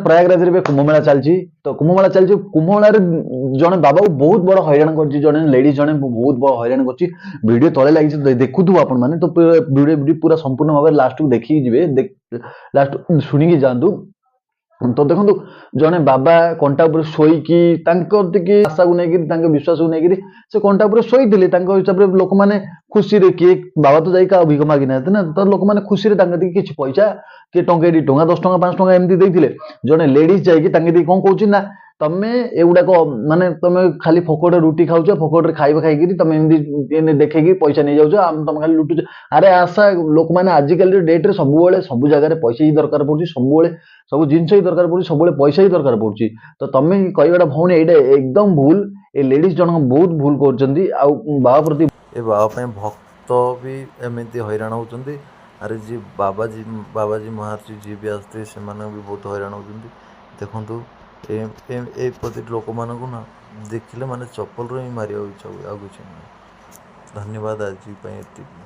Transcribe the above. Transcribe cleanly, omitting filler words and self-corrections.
ପ୍ରୟାଗରାଜରେ ଏବେ କୁମ୍ଭମେଳା ଚାଲିଛି। ତ କୁମ୍ଭମେଳା ଚାଲିଛି, କୁମ୍ଭମେଳାରେ ଜଣେ ବାବାକୁ ବହୁତ ବଡ ହଇରାଣ କରିଛି, ଜଣେ ଲେଡିଜ ଜଣେ ବହୁତ ବଡ ହଇରାଣ କରିଛି। ଭିଡିଓ ତଳେ ଲାଗିଛି, ଦେଖୁଥିବ ଆପଣମାନେ। ତ ଭିଡିଓ ପୁରା ସମ୍ପୂର୍ଣ୍ଣ ଭାବରେ ଲାଷ୍ଟକୁ ଦେଖିକି ଯିବେ, ଲାଷ୍ଟ ଶୁଣିକି ଯାଆନ୍ତୁ। ତ ଦେଖନ୍ତୁ, ଜଣେ ବାବା କଣ୍ଟା ଉପରେ ଶୋଇକି ତାଙ୍କ ଟିକେ ଆଶାକୁ ନେଇକିରି, ତାଙ୍କ ବିଶ୍ୱାସକୁ ନେଇକିରି ସେ କଣ୍ଟା ଉପରେ ଶୋଇଥିଲେ। ତାଙ୍କ ହିସାବରେ ଲୋକମାନେ ଖୁସିରେ, କିଏ ବାବା ତ ଯାଇ କାହା ଭିକ ମାଗି ନାହାନ୍ତି ନା, ତ ଲୋକମାନେ ଖୁସିରେ ତାଙ୍କ ଟିକେ କିଛି ପଇସା, କିଏ ଟଙ୍କେ 2 ଟଙ୍କା, 10 ଟଙ୍କା, 5 ଟଙ୍କା ଏମିତି ଦେଇଥିଲେ। ଜଣେ ଲେଡିଜ ଯାଇକି ତାଙ୍କ ଦେଇ କଣ କହୁଛି ନା, ତମେ ଏଗୁଡାକ ମାନେ ତମେ ଖାଲି ଫୋକଟରେ ରୁଟି ଖାଉଛ, ଫୋକଟରେ ଖାଇବା ଖାଇକିରି ତମେ ଏମିତି ଦେଖେଇକି ପଇସା ନେଇଯାଉଛ, ତମେ ଖାଲି ଲୁଟୁଛ। ଆରେ ଆଶା, ଲୋକମାନେ ଆଜିକାଲି ଡେଟ୍ରେ ସବୁବେଳେ ସବୁ ଜାଗାରେ ପଇସା ହିଁ ଦରକାର ପଡୁଛି, ସବୁବେଳେ ସବୁ ଜିନିଷ ହିଁ ଦରକାର ପଡୁଛି, ସବୁବେଳେ ପଇସା ହିଁ ଦରକାର ପଡୁଛି। ତ ତମେ କହିବାଟା ଭଉଣୀ ଏଇଟା ଏକଦମ ଭୁଲ। ଏ ଲେଡିଜ ଜଣକ ବହୁତ ଭୁଲ କରୁଛନ୍ତି ଆଉ ବାବା ପ୍ରତି। ଏ ବାବା ପାଇଁ ଭକ୍ତ ବି ଏମିତି ହଇରାଣ ହେଉଛନ୍ତି। ଆରେ ଯିଏ ବାବାଜୀ, ବାବାଜୀ ମହର୍ଷି ଯିଏ ବି ଆସିଥିବେ, ସେମାନେ ବି ବହୁତ ହଇରାଣ ହେଉଛନ୍ତି। ଦେଖନ୍ତୁ, ଏ ପ୍ରତି ଲୋକମାନଙ୍କୁ ନା ଦେଖିଲେ ମାନେ ଚପଲରେ ହିଁ ମାରିବାକୁ ଇଚ୍ଛା ହୁଏ, ଆଉ କିଛି ନୁହେଁ। ଧନ୍ୟବାଦ, ଆଜି ପାଇଁ ଏତିକି।